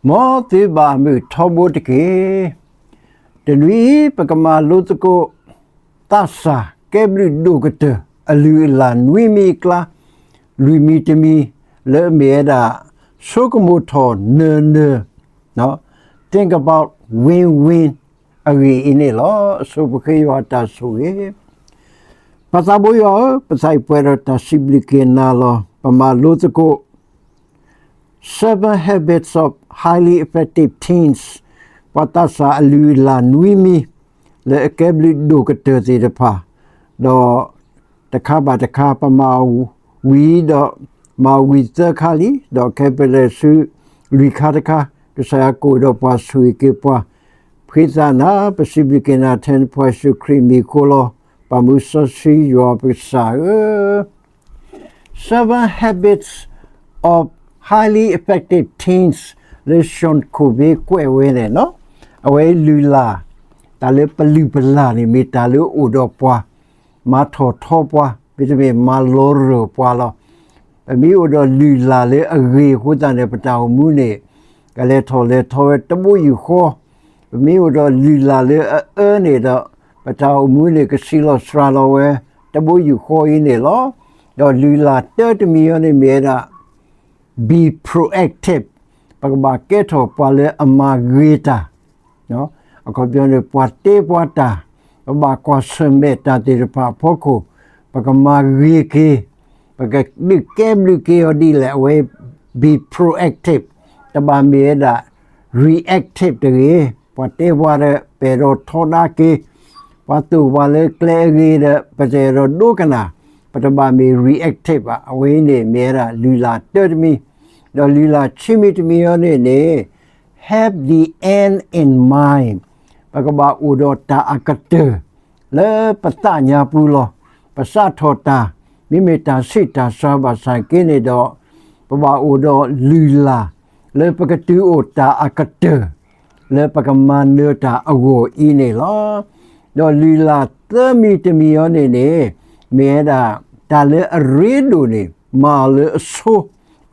မ်သုဘၣ်မုာ်ထီဘိတက့ၢ်. တနွံအံၤ ပကမၤလိသကိး သးစၢ်ကဲဘျုးဒိၣ်ကတၢၢ် အလုၢ်အလၢ်နွံမံၤအကျါ လွံၢ်မံၤတမံၤ လၢအမ့ၢ်ဝဲဒၣ် ဆိကမိၣ်ထီၣ်နၢၤနၢၤ Think about win-win အဂ့ၢ်အံၤန့ၣ်လီၤ. အဆိပဃ့ယွၤအတၢ်ဆိၣ်ဂ့ၤ. ပၢ်သးဘိယွၤဧၢ, ပသးအံၤပှဲၤဒီးတၢ်စံးဘျုးက့ၤနၤလီၤ. ပမၤလိသကိး Seven Habits of Highly Effective Teens ပှၤသးစၢ်အလုၢ်အလၢ်နွံမံၤ လၢအကဲဘျုးဒိၣ်ကတၢၢ်သ့ၣ်တဖၣ်, ဒီးတခါဘၣ်တခါ ပမၤဝံၤဒီး မၤဝံၤသၢခါလံ, ဒီးခဲပလဲၤဆူလွံၢ်ခါတခါ, ကစၢ်ယွၤကအိၣ်ဒီးပှၤဆိၣ်ဂ့ၤက့ၤပှၤ, ဖှံသးနၤ ပစံးဘျုးက့ၤနၤထဲနဖိယ့ၣ်ၡူးခရံာ်မံၤအဃိလီၤ. ပၢ်မုၢ်စီဆှံယွၤပကစၢ်ဧၢ Seven Habits of Highly Effective Teens လၢ Sean Covey ကွဲးဝဲန့ၣ်, အဝဲလုၢ်လၢ်, တၢ်လၢပလုၢ်ပလၢ်န့ၣ် မ့ၢ်တၢ်လၢအိၣ်ဒီးပှၤ, မၤထီၣ်ထီပှၤ, မ့တမ့ၢ်မၤလီၤရၢၢ်ပှၤလီၤ. ပမ့ၢ်အိၣ်ဒီးလုၢ်လၢ်လၢအဂ့ၤအဃိသတးန့ၣ် ပတၢ်အိၣ်မူန့ၣ် ကလဲၤထီၣ်လဲၤထီဝဲတဘိယူၢ်ဃီ, ပမ့ၢ်အိၣ်ဒီးလုၢ်လၢ်လၢအအၢန့ၣ်ဒီး ပတၢ်အိၣ်မူန့ၣ် ကဆံးလီၤစှၤလီၤဝဲ တဘိယူၢ်ဃီအံၤန့ၣ်လီၤ. ဒီးလုၢ်လၢ်တၢတမံၤအံၤန့ၣ်မ့ၢ်ဝဲဒၣ် be proactive, ပကဘၣ်ကဲထီၣ်ပှၤလၢအမၤဂ့ၤတၢ်, အခီပညီန့ၣ် ပှၤတဲပှၤတၢ်, ပဘၣ်ကွၢ်ဆၢၣ်မဲာ်တၢ်သ့ၣ်တဖၣ်အဖီခိၣ်, ပကမၤဂ့ၤက့ၤ, ပကဒုးကဲဘျုးက့ၤအီၤဒ်လဲၣ်, အဝဲ be proactive, တဘၣ်မ့ၢ်ဝဲဒၣ် reactive တဂ့ၤ. ပှၤတဲပှၤဒီး ပအဲၣ်ဒိးထီဒါက့ၤ, ပှၤသိၣ်ပှၤလၢကျဲအဂ့ၤဒီး ပတအဲၣ်ဒိးဒိကနၣ်, ပတဘၣ်မ့ၢ် reactive ဘၣ်. အဝဲအံၤန့ၣ်မ့ၢ်ဝဲဒၣ်လုၢ်လၢ်တၢတမံၤ, ဒီးလုၢ်လၢ်ခံမံၤတမံၤအံၤန့ၣ်န့ၣ် have the end in mind, ပကဘၣ်အိၣ်ဒီးတၢ်အကတၢၢ် လၢပသးညါပူၤလီၤ. ပစးထီၣ်တၢ်, မ့မ့ၢ်တၢ်ဆံးတၢ်ဆါဘၣ်ဆၣ်က့န့ၣ်ဒီး, ပဘၣ်အိၣ်ဒီးလုၢ်လၢ် လၢပကတုၤအိၣ်တၢ်အကတၢၢ် လၢပကမၤနၢၤတၢ်အဂီၢ်အံၤန့ၣ်လီၤ. ဒီးလုၢ်လၢ်သၢမံၤတမံၤအံၤန့ၣ်န့ၣ်, မ့ၢ်ဝဲဒၣ် တၢ်လၢအရ့ဒိၣ်န့ၣ် မၤအီၤလၢအဆိ,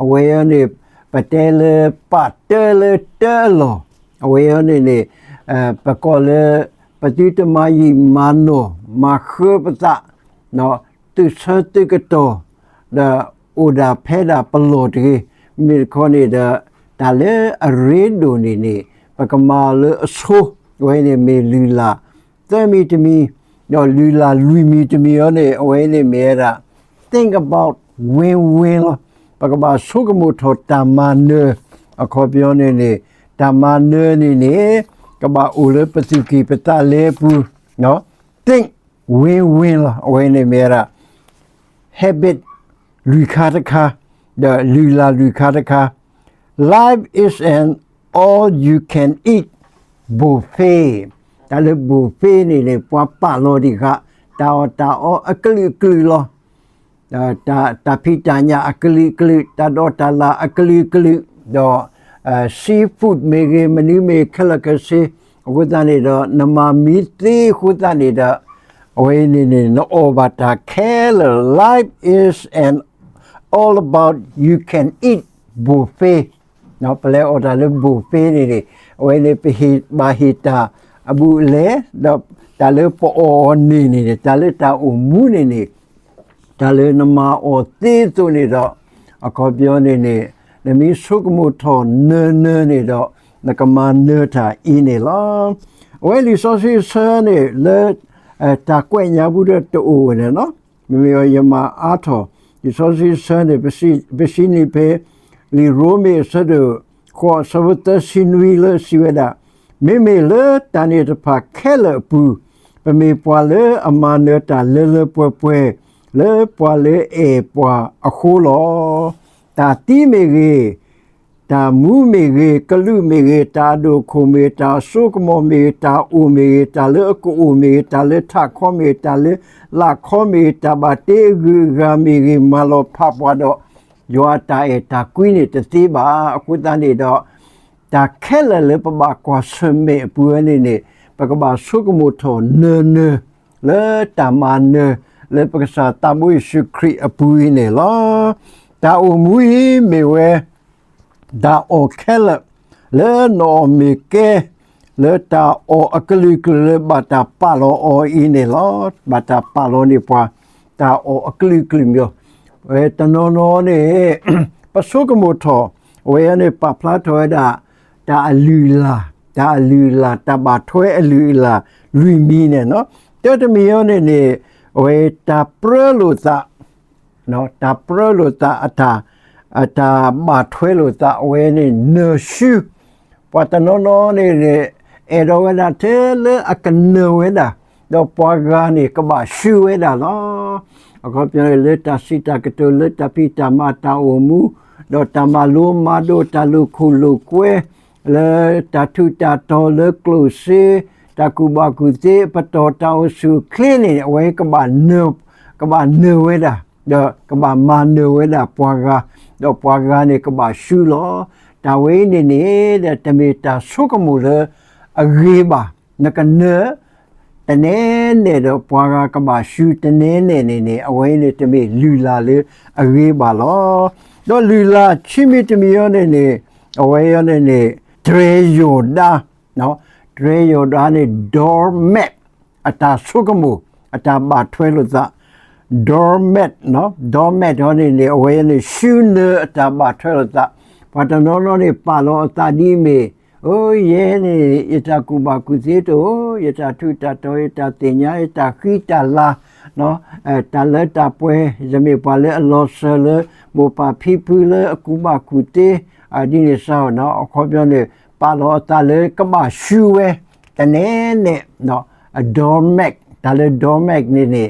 အဝဲအံၤန့ၣ် ပတဲလၢပာ်တၢလၢတၢအလီၢ်, အဝဲအံၤန့ၣ်န့ၣ် ပကိးလၢ ပသုတမၤယံာ်မၤနီၢ် မၤဃၢပသး သုးဆၢသုးကတီၢ် ဒီးအိၣ်ဒၣ်ဖဲဒၣ်ပလီၢ်တဂ့ၤ, မ့ၢ်တခီန့ၣ်ဒီး တၢ်လၢအရ့ဒိၣ်န့ၣ်န့ၣ် ပကမၤအီၤလၢအဆိ, အဝဲန့ၣ်မ့ၢ်လုၢ်လၢ်သၢမံၤတမံၤ, ဒီးလုၢ်လၢ်လွံၢ်မံၤတမံၤအံၤန့ၣ် အဝဲန့ၣ်မ့ၢ်ဝဲဒၣ် think about win-win လီၤ. ပကဘၣ်ဆိကမိၣ်ထီၣ်တၢ်မၤနၢၤ, အခီပညီန့ၣ်န့ၣ် တၢ်မၤနၢၤန့ၣ်န့ၣ် ကဘၣ်အိၣ်လၢပသူၣ်ကံၢ်ပသးလဲအပူၤ, think win-win လီၤ. အဝဲန့ၣ်မ့ၢ်ဝဲဒၣ် habit လွံၢ်ခါတခါ, ဒီးလုၢ်လၢ်လွံၢ်ခါတခါ, Life is an all you can eat buffet. တၢ်လၢ buffet န့ၣ်န့ၣ် ပှၤပာ်လီၤဒံးဃာ် တၢ်အီၣ်တၢ်အီအကလုာ်ကလုာ်လီၤ. တၢ်ဖံးတၢ်ညၣ်အကလုာ်ကလုာ်, တၢ်ဒိးတၢ်လၢ်အကလုာ်ကလုာ်, ဒီး seafood မ့ၢ်ဂ့ၤ, မနုၤမ့ၢ်ခဲလၢာ်ခဲဆ့, အဃိသတးန့ၣ်ဒီး နမၤမံသ့အဃိသတးန့ၣ်ဒီး အဝဲအံၤန့ၣ်န့ၣ် နအီၣ်ဘၣ်တၢ်ခဲလၢာ်, Life is an all about you can eat buffet. ပလဲၤအီၣ်တၢ်လၢ buffet န့ၣ်န့ၣ် အဝဲန့ၣ် ပဟ့ၣ်ဘၣ်ဟ့ၣ်တၢ်အဘူးအလဲ, ဒီးတၢ်လၢပအီၣ်အီၤန့ၣ်န့ၣ် တၢ်လၢတၢ်အိၣ်မူန့ၣ်န့ၣ် တၢ်လၢနမၤအီၤသ့အသိးန့ၣ်ဒီး အခီပညီန့ၣ်န့ၣ် နမ့ၢ်ဆိကမိၣ်ထီၣ်နၢၤနၢၤန့ၣ်ဒီး နကမၤနၢၤတၢ်အံၤန့ၣ်လီၤ. အဝဲလံာ်စီဆှံဆၢန့ၣ်လၢ တၢ်ကွဲးညါပူၤဒီးတအိၣ်ဝဲန့ၣ်လီၤ. မ့မ့ၢ်ယမၤအါထီၣ် လံာ်စီဆှံဆၢန့ၣ် ပစံးန့ၢ်ဖဲ လံာ်ရိမ့ၤအဆၢဒိၣ်ဃိး အဆၢဖိသၢဆံနွံလၢစံးဝဲဒၣ်, မ့မ့ၢ်လၢတၢ်န့ၣ်တဖၣ်ခဲလၢာ်အပူၤ ပမ့ၢ်ပှၤလၢအမၤနၢၤတၢ်လၢလၢပှဲၤပှဲၤ လၢပှၤလၢအအဲၣ်ပှၤအဃိလီၤ. တၢ်သံမ့ၢ်ဂ့ၤ, တၢ်မူမ့ၢ်ဂ့ၤ, ကလူးမ့ၢ်ဂ့ၤ, တၢ်အဒိၣ်အခိၣ်မ့ၢ်ဂ့ၤ, တၢ်အစိကမီၤမ့ၢ်ဂ့ၤ, တၢ်အိၣ်မ့ၢ်ဂ့ၤ, တၢ်လၢအကအိၣ်မ့ၢ်ဂ့ၤ, တၢ်လၢထးခီမ့ၢ်ဂ့ၤ, တၢ်လၢလာ်ခီမ့ၢ်ဂ့ၤ, တၢ်ဘၣ်တ့အဂုၤအဂၤမ့ၢ်ဂ့ၤ, မၤလီၤဖးပှၤဒီး ယွၤအတၢ်အဲၣ်တၢ်ကွံန့ၣ်တသ့ဘၣ်. အဃိသတးန့ၣ်ဒီး တၢ်ခဲလၢာ်လၢပဘၣ်ကွၢ်ဆၢၣ်မဲာ်အပူၤဝဲန့ၣ်န့ၣ် ပကဘၣ်ဆိကမိၣ်ထီၣ်နၢၤနၢၤ လၢတၢ်မၤနၢၤ လၢပကစၢ်သးဘိယ့ၣ်ၡူးခရံာ်အပူၤအံၤန့ၣ်လီၤ. တၢ်အိၣ်မူအံၤမ့ၢ်ဝဲ တၢ်အီၣ်ခဲလၢာ် လၢနအီၣ်မ့ၢ်ကဲ လၢတၢ်အီၣ်အကလုာ်ကလုာ်လၢဘၣ်တၢ်ပာ်လီၤအီၤအံၤန့ၣ်လီၤ. ဘၣ်တၢ်ပာ်လီၤန့ၢ်ပှၤ တၢ်အီၣ်အကလုာ်ကလုာ်မ့ၢ် ဝဲတနီၤနီၤန့ၣ် ပဆိကမိၣ်ထီၣ် အဝဲန့ၣ်ပာ်ဖျါထီၣ်ဝဲဒၣ် တၢ်အလုၢ်အလၢ်, တၢ်အလုၢ်အလၢ်, တၢ်ဘၣ်ထွဲအလုၢ်အလၢ်လွံၢ်မံၤန့ၣ်, တၢ်တမံၤအံၤန့ၣ်န့ၣ် အဝဲတၢ်ပြၢလိာ်သး တၢ်ပြၢလိာ်သး အတၢ်ဘၣ်ထွဲလိာ်သး အဝဲန့ၣ် နၢၤရှု, ပှၤတနီၤနီၤန့ၣ်န့ၣ် အဲၣ်ဒိးဝဲဒၣ်ထဲလၢအကနၢၤဝဲဒၣ်, ဒီးပှၤဂၤန့ၣ် ကဘၣ်ရှုဝဲဒၣ်လီၤ. အခီပညီန့ၣ် လၢတၢ်စံးတၢ်ကတိၤ လၢတၢ်ဖံးတၢ်မၤ တၢ်အိၣ်မူ, ဒီးတၢ်မၤလိမၤဒိး တၢ်လိာ်ခိၣ်လိာ်ကွဲ, လၢတၢ်ထူးတၢ်တီၤ လၢကျိၣ်စ့, တၢ်ကူၣ်ဘၣ်ကူၣ်သ့ အပတီၢ် တၢ်အိၣ်ဆူၣ်အိၣ်ချ့န့ၣ် အဝဲကဘၣ်နၢၤဝဲဒၣ်, ဒီးကဘၣ်မၤနၢၤဝဲဒၣ်ပှၤဂၤ, ဒီးပှၤဂၤန့ၣ်ကဘၣ်ရှုလီၤ. တၢ်ဝဲအံၤန့ၣ်န့ၣ် တမ့ၢ်တၢ်ဆိကမိၣ်လၢအဂ့ၤဘၣ်. နကနၢၤ တနဲနဲၣ်ဒီး ပှၤဂၤကဘၣ်ရှုတနဲနဲၣ်န့ၣ်န့ၣ် အဝဲအံၤန့ၣ်တမ့ၢ်လုၢ်လၢ်လၢအဂ့ၤဘၣ်လီၤ. ဒီးလုၢ်လၢ်ခံမံၤတမံၤအံၤန့ၣ်န့ၣ် အဝဲအံၤန့ၣ်န့ၣ် တြဲၤယိာ်ဒါ, တြဲၤယိာ်ဒါန့ၣ် doormat, အတၢ်ဆိကမိၣ် အတၢ်ဘၣ်ထွဲလိာ်သး doormat, doormat အံၤန့ၣ်န့ၣ် အဝဲအံၤန့ၣ် ရှုနၢၤအတၢ်ဘၣ်ထွဲလိာ်သး, ပှၤတနီၤနီၤန့ၣ် ပာ်လီၤအသးဒ်အမ့ၢ် အိ ယဲန့ၣ် ယတၢ်ကူၣ်ဘၣ်ကူၣ်သ့တအိၣ်, ယတၢ်ထူးတၢ်တီၤ, ယတၢ်သ့ၣ်ညါ, ယတၢ်ဃံတၢ်လၤ, တၢ်လၢတၢ်ပှဲၤ, ယမ့ၢ်ပှၤလၢအလီၤစၢၤလၢ မိၢ်ပၢ်ဖံဖုလၢအကူၣ်ဘၣ်ကူၣ်သ့, ဒ်န့ၣ်စ့ၢ်ကီး အခီပညီန့ၣ် ပာ်လီၤအသးလၢကဘၣ်ရှုဝဲ တနဲနဲၣ် အ doormat, တၢ်လၢ doormat န့ၣ်န့ၣ်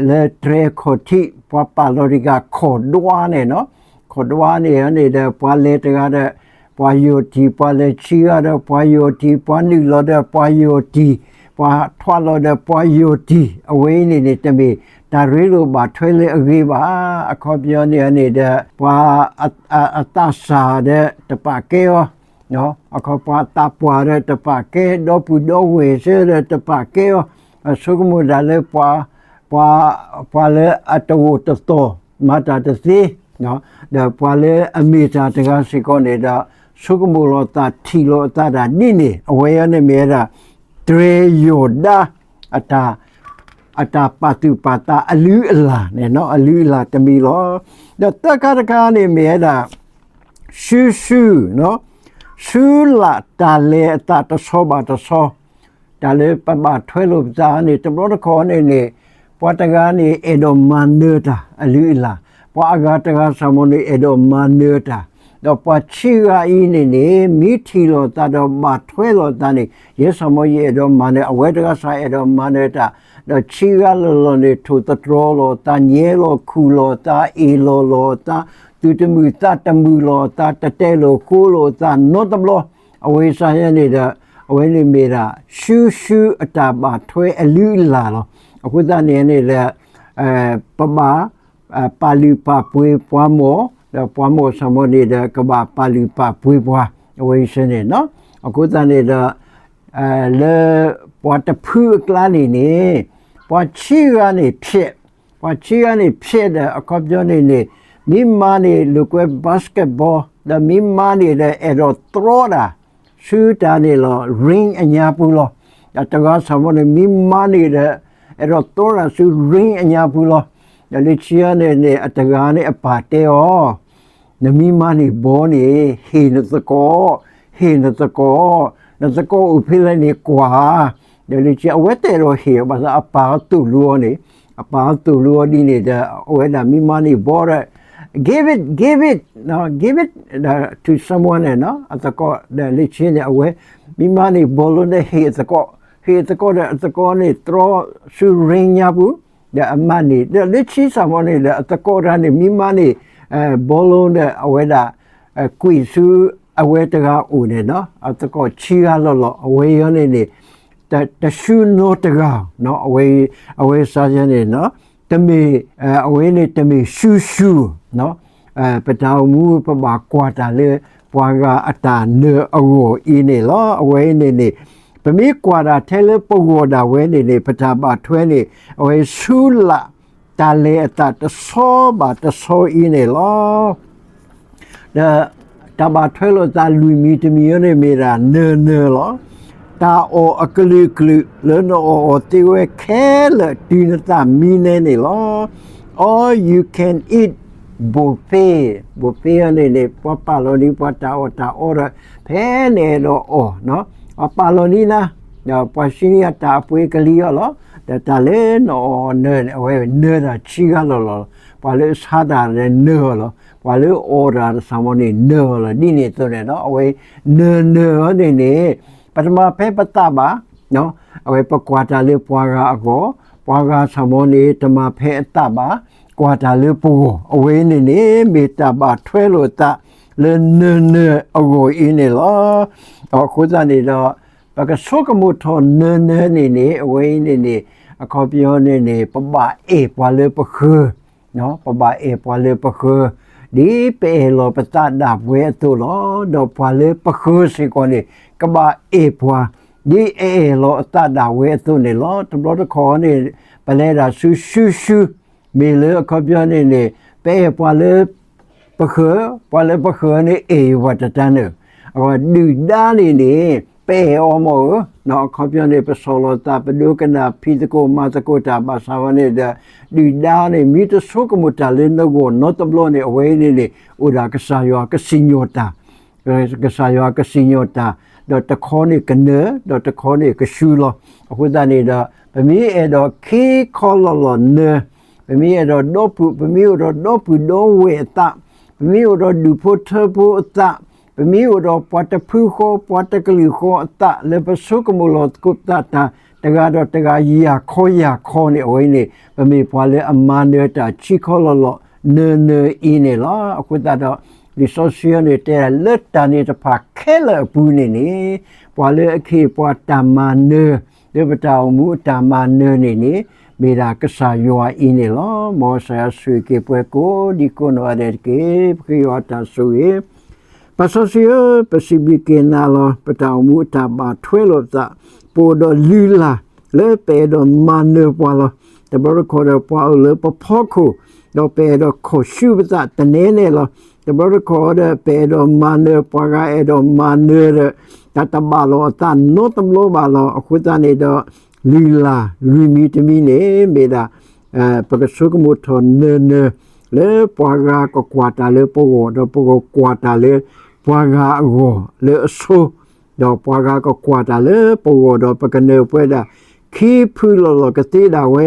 လၢတြဲၤခီၣ်ထံး ပှၤပာ်လီၤတဂၤ ခီၣ်ဒွါန့ၣ်, ခီၣ်ဒွါန့ၣ်န့ၣ်ဒီး ပှၤလဲၤတဂၤဒီး ပှၤယိာ်တံၢ်, ပှၤလဲၤဆံဂၤဒီး ပှၤယိာ်တံၢ်, ပှၤနုာ်လီၤဒီး ပှၤယိာ်တံၢ်, ပှၤထွးလီၤဒီး ပှၤယိာ်တံၢ်, အဝဲအံၤန့ၣ်န့ၣ် တမ့ၢ်တၢ်ရ့လိာ်ဘၣ်ထွဲလၢအဂ့ၤဘၣ်. အခီပညီန့ၣ်န့ၣ်ဒီး ပှၤအသးစၢ်ဒီးတပာ်ကဲအီၤ, အခီပှၤအသးပှၢ်ဒီးတပာ်ကဲ, ဒီပုၢ်ဒီဝဲၢ်စ့ၢ်ဒီး တပာ်ကဲအီၤ, ဆိကမိၣ်ဒၣ်လၢ ပှၤလၢအတဂိာ်တသီၣ် မၤတၢ်တသ့, ဒီးပှၤလၢအမ့ၢ်တၢ်တဂၤစ့ၢ်ကီးန့ၣ်ဒီး ဆိကမိၣ်လီၤသး ထံၣ်လီၤအသးဒၣ်ဒ်န့ၣ်, အဝဲအံၤန့ၣ်မ့ၢ်ဝဲဒၣ် တြဲၤယိာ်ဒါ အတၢ်ပာ်သူၣ်ပာ်သးအလုၢ်အလၢ်န့ၣ်, အလုၢ်အလၢ်တမံၤလီၤ. ဒီးသၢခါတခါန့ၣ်မ့ၢ်ဝဲဒၣ် ရှုရှု, ဆူလၢ်တၢ်လဲၤအသးတဆီဘၣ်တဆီ, တၢ်လၢပဘၣ်ထွဲလိာ်ပသးန့ၣ် တဘျီတခီၣ်န့ၣ်န့ၣ် ပှၤတဂၤန့ၣ် အဲၣ်ဒိးမၤနၢၤတၢ်အလုၢ်အလၢ်, ပှၤအဂၤတဂၤစ့ၢ်ကီးန့ၣ် အဲၣ်ဒိးမၤနၢၤတၢ်, ဒီးပှၤခံဂၤအံၤန့ၣ်န့ၣ် မ့ၢ်ထံၣ်လိာ်သးဒီးဘၣ်ထွဲလိာ်သးန့ၣ် ယဲစ့ၢ်ကီး ယအဲၣ်ဒိးမၤနၢၤ, အဝဲတဂၤစ့ၢ်ကီးအဲၣ်ဒိးမၤနၢၤတၢ်, ဒီးခံဂၤလီၤလီၤန့ၣ် ထိၣ်သတြီၤလိာ်သး, ညဲလီၤခူၣ်လိာ်သး, အ့ၣ်လိာ်လိာ်သး, သူၣ်တမုာ်သးတမုာ်လိာ်သး, တတဲလိာ်ဃိလိာ်သးနီတဘျီ, အဝဲစ့ၢ်ကီးန့ၣ်ဒီး အဝဲန့ၣ်မ့ၢ်ဒၣ် ရှုရှုအတၢ်ဘၣ်ထွဲအလုၢ်အလၢ်လီၤ. အဃိသတးန့ၣ်န့ၣ်ဒီး ပဘၣ်ပာ်လုၢ်ပာ်ပှ့ၤပှၤမိၢ်, ဒီးပှၤမိၢ်စ့ၢ်ကီးန့ၣ်ဒီး ကဘၣ်ပာ်လုၢ်ပာ်ပှ့ၤပှၤ, အဝဲစ့ၢ်ကီးန့ၣ်, အဃိသတးန့ၣ်ဒီး လၢပှၤတဖုအကျါန့ၣ်န့ၣ် ပှၤခံဂၤန့ၣ်ဖျဲး, ပှၤခံဂၤန့ၣ်ဖျဲးဒီး အခီပညီန့ၣ်န့ၣ် မ့ၢ်မါန့ၣ်လိာ်ကွဲ basketball, ဒီးမ့ၢ်မါန့ၣ်ဒီး အဲၣ်ဒိးတြီတၢ် ဆူတၢ်န့ၣ်လီၤ ring အညါပူၤလီၤ. ဒီးတဂၤစ့ၢ်ကီးန့ၣ် မ့ၢ်မါန့ၣ်ဒီး အဲၣ်ဒိးတြီတၢ်ဆူ ring အညါပူၤလီၤ. ဒီးလၢခံန့ၣ်န့ၣ် အတဂၤန့ၣ်အပၢ်တဲအီၤ နမ့ၢ်မၤန့ၢ်ဘီန့ၣ် ဟ့ၣ်နသကိး, ဟ့ၣ်နသကိး, နသကိးအိၣ်ဖဲလဲၣ်န့ၣ်ကွၢ်, ဒီးလၢခံအဝဲတအဲၣ်ဒိးဟ့ၣ်အီၤ ဘၣ်ဆၣ်အပၢ်သိၣ်လိအီၤန့ၣ်, အပၢ်သိၣ်လိအီၤဒ်န့ၣ်ဒီး အဝဲဒၣ်မ့ၢ်မၤန့ၢ်ဘီဒီး give it, give it, give it to someone န့ၣ် အသကိးဒီးလၢခံန့ၣ် အဝဲမ့ၢ်မၤန့ၢ်ဘီလီၤဒီး ဟ့ၣ်အသကိး, ဟ့ၣ်အသကိးဒီးအသကိးန့ၣ် တြီဆူ ring ညါပူၤ ဒီးအမၤန့ၢ်, ဒီးလၢခံစ့ၢ်ကီးန့ၣ်ဒီး အသကိးတဂၤန့ၣ် မ့ၢ်မၤန့ၢ် ဘီလီၤဒီး အဝဲဒၣ် ကွံာ်ဆူအဝဲတဂၤအိၣ်န့ၣ်, အသကိးခံဂၤလီၤလီၤ အဝဲအံၤန့ၣ်န့ၣ် တဆူနီတဂၤ, အဝဲစ့ၢ်ကီးန့ၣ် တမ့ၢ်, အဝဲန့ၣ်တမ့ၢ်ရှုရှု ပတၢ်အိၣ်မူပဘၣ်ကွၢ်တၢ်လၢပှၤဂၤအတၢ်နၢၤအဂီၢ်အံၤန့ၣ်လီၤ. အဝဲအံၤန့ၣ်န့ၣ် ပမ့ၢ်ကွၢ်ဒၣ်ထဲလၢပဂီၢ်ဒၣ်ဝဲန့ၣ်န့ၣ် ပတၢ်ဘၣ်ထွဲန့ၣ် အဝဲဆူလၢ်တၢ်လဲၤအသးတဆီဘၣ်တဆီအံၤန့ၣ်လီၤ. ဒီး တၢ်ဘၣ်ထွဲလိာ်သးလွံၢ်မံၤတမံၤအံၤန့ၣ်မ့ၢ်ဒၣ် နၢၤနၢၤ လီၤ. တၢ်အီၣ်အကလုာ်ကလုာ်လၢနအီၣ်အီၤသ့ဝဲခဲလၢာ်တုၤနသးမံနဲန့ၣ်လီၤ. All you can eat buffet, buffet န့ၣ်န့ၣ် ပှၤပာ်လီၤန့ၢ်ပှၤတၢ်အီၣ်တၢ်အီဒီး ဖဲနအဲၣ်ဒိးအီၣ် ပှၤပာ်လီၤန့ၢ်နၤ, ဒီးပှၤဟံးန့ၢ်အတၢ်အပှ့ၤကလံၤအီၤလီၤ. ဒီးတၢ်လၢနအီၣ်နၢၤန့ၣ် အဝဲနၢၤတၢ်ဆံးဂၤလီၤလီၤ. ပှၤလၢဆါတၢ်ဒီးနၢၤအီၤလီၤ. ပှၤလၢအီၣ်တၢ်ဒီး ဆၣ်မီန့ၣ် နၢၤအီၤလီၤ. ဒ်န့ၣ်အသိးန့ၣ်ဒီး အဝဲနၢၤနၢၤအီၤန့ၣ်န့ၣ် ပတမၤဖဲပသးဘၣ်. အဝဲပကွၢ်တၢ်လၢပှၤဂၤအဂီၢ်, ပှၤဂၤ ဆၣ်မီန့ၣ် တမၤဖဲအသးဘၣ်, ကွၢ်တၢ်လၢပဂီၢ်. အဝဲန့ၣ်န့ၣ် မ့ၢ်တၢ်ဘၣ်ထွဲလိာ်သးလၢနၢၤနၢၤအဂီၢ်အံၤန့ၣ်လီၤ. အဃိသတးန့ၣ်ဒီး ပကဆိကမိၣ်ထီၣ်နၢၤနၢၤန့ၣ်န့ၣ် အဝဲအံၤန့ၣ်န့ၣ် အခီပညီန့ၣ်န့ၣ် ပဘၣ်အဲၣ်ပှၤလၢပဃၢၤ ပဘၣ်အဲၣ်ပှၤလၢပဃၢၤ ဒ်ပအဲၣ်လီၤပသးဒၣ်ပှဲၤအသိးလီၤ. ဒီးပှၤလၢပဃၢၤစ့ၢ်ကီးန့ၣ် ကဘၣ်အဲၣ်ပှၤ ဒ်အအဲၣ်လီၤအသးဒၣ်ဝဲအသိးန့ၣ်လီၤ. တဘျီတခီၣ်န့ၣ် ပလဲၤဒၣ်ဆူစုဆူ မ့ၢ်လၢအခီပညီန့ၣ်န့ၣ် ပအဲၣ်ပှၤလၢ ပဃၢၤ, ပှၤလၢပဃၢၤန့ၣ် အဲၣ်ပှၤတတၢ်နၢၤ. အဝဲဒုၣ်ဒါန့ၣ်န့ၣ် ပအဲၣ်အီၤမ့ၢ်ဧါ, အခီပညီန့ၣ် ပဆီၣ်လီၤသး ပဒိကနၣ် ဖံးသကိးမၤသကိးတၢ်ဘၣ်ဆၣ်ဝဲန့ၣ်ဒီး ဒုၣ်ဒါန့ၣ် မ့ၢ်တဆိကမိၣ်တၢ်လၢနဂီၢ်နီတဘျီန့ၣ် အဝဲအံၤန့ၣ်န့ၣ် အိၣ်ဒၣ်ကစၢ်ယွၤကစံၣ်ညီၣ်တၢ် ကစၢ်ယွၤကစံၣ်ညီၣ်တၢ်, ဒီးတခီန့ၣ်ကနၢၤ ဒီးတခီန့ၣ်ကဆူလီၤ. အဃိသတးန့ၣ်ဒီး ပမ့ၢ်အဲၣ်ဒိးခံခီလီၤလီၤနၢၤ, ပမ့ၢ်အဲၣ်ဒိးဒီပုၢ်, ပမ့ၢ်အိၣ်ဒီးဒီပုၢ်ဒီဝဲၢ်အသး, ပမ့ၢ်အိၣ်ဒီးဒူၣ်ဖိထၢဖိအသး, ပမ့ၢ်အိၣ်ဒီးပှၤတဖုဃီ ပှၤတကလုာ်ဃီအသး လၢပဆိကမိၣ်လီၤသကိးသးတၢ် တဂၤဒီးတဂၤ ယၢ်ခီယၢ်ခီန့ၣ် အဝဲအံၤန့ၣ် ပမ့ၢ်ပှၤလၢအမၤနၢၤတၢ်ခံခီလီၤလီၤနၢၤနၢၤအံၤန့ၣ်လီၤ. အဃိသတးဒီး လံာ်စီဆှံအံၤန့ၣ်တဲဒၣ်လၢတၢ်န့ၣ်တဖၣ်ခဲလၢာ်အပူၤန့ၣ်န့ၣ် ပှၤလၢအကဟ့ၣ်ပှၤတၢ်မၤနၢၤ လၢပတၢ်အိၣ်မူအတၢ်မၤနၢၤန့ၣ်န့ၣ် မ့ၢ်ဒၣ်ကစၢ်ယွၤအံၤန့ၣ်လီၤ. မ်ကစၢ်ယွၤဆိၣ်ဂ့ၤက့ၤပှၤကိးဒံကိးနီၢ်ဂၤဒဲးတက့ၢ်. ပဃ့ယွၤအတၢ်ဆိၣ်ဂ့ၤ ပၢ်စီဆှံဧၢ, ပစံးဘျုးက့ၤနၤလီၤ. ပတၢ်အိၣ်မူအတၢ်ဘၣ်ထွဲလိာ်ပသး, ပအိၣ်ဒီးလုၢ်လၢ် လၢပအဲၣ်ဒိးမၤနၢၤပှၤလီၤ. တဘျီတခီၣ်ဒီးပှၤအိၣ်လၢပဖီခိၣ်, ဒီးပအဲၣ်ဒိးခိၣ်ဆူပသးတနဲနဲလီၤ. တဘျီတခီၣ်ဒီး ပအဲၣ်ဒိးမၤနၢၤ ပှၤဂၤအဲၣ်ဒိးမၤနၢၤဒီး တၢ်တဘၣ်လိာ်အသးနီတဘျီဘၣ်လီၤ. အဃိသတးန့ၣ်ဒီး လုၢ်လၢ်လွံၢ်မံၤတမံၤန့ၣ် မ့ၢ်ဒၣ် ပကဆိကမိၣ်ထီၣ်နၢၤနၢၤ လၢပှၤဂၤကကွၢ်တၢ်လၢပဂီၢ် ဒီးပကကွၢ်တၢ်လၢပှၤဂၤအဂီၢ်လၢအဆိ ဒီးပှၤဂၤကကွၢ်တၢ်လၢပဂီၢ်ဒီးပကနၢၤပှဲၤဒၣ် ခံဖုလီၢ်လီၢ်ကသ့ဒၣ်ဝဲ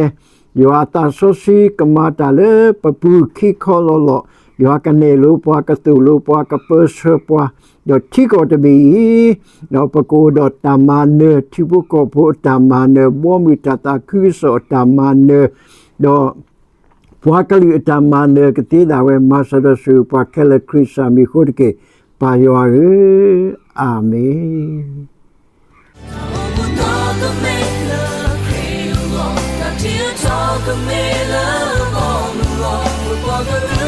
ယွၤအသးစီဆှံကမၤတၢ်လၢပပူၤခံခီလီၢ်လီၢ်, ယွၤကနဲၣ်လိပှၤ ကသိၣ်လိပှၤ ကပၢဆှၢပှၤ, ဒီးထံကီၢ်တဘ့ၣ်အံၤ ဒီးပကအိၣ်ဒီးတၢ်မၤနၢၤ ထံဖိကီၢ်ဖိအတၢ်မၤနၢၤ ဘီမုၢ်တၢ်သးခုကစီၣ်အတၢ်မၤနၢၤ ဒီး ပှၤကလုာ်အတၢ်မၤနၢၤကသ့ဒၣ်ဝဲ မၤစၢၤဒီးဆိၣ်ဂ့ၤပှၤခဲလၢာ် ခရံာ်စၢ်မံၤအဃိတက့ၢ်. ပၢ်ယွၤဧၢ, အၤမ့ၣ်.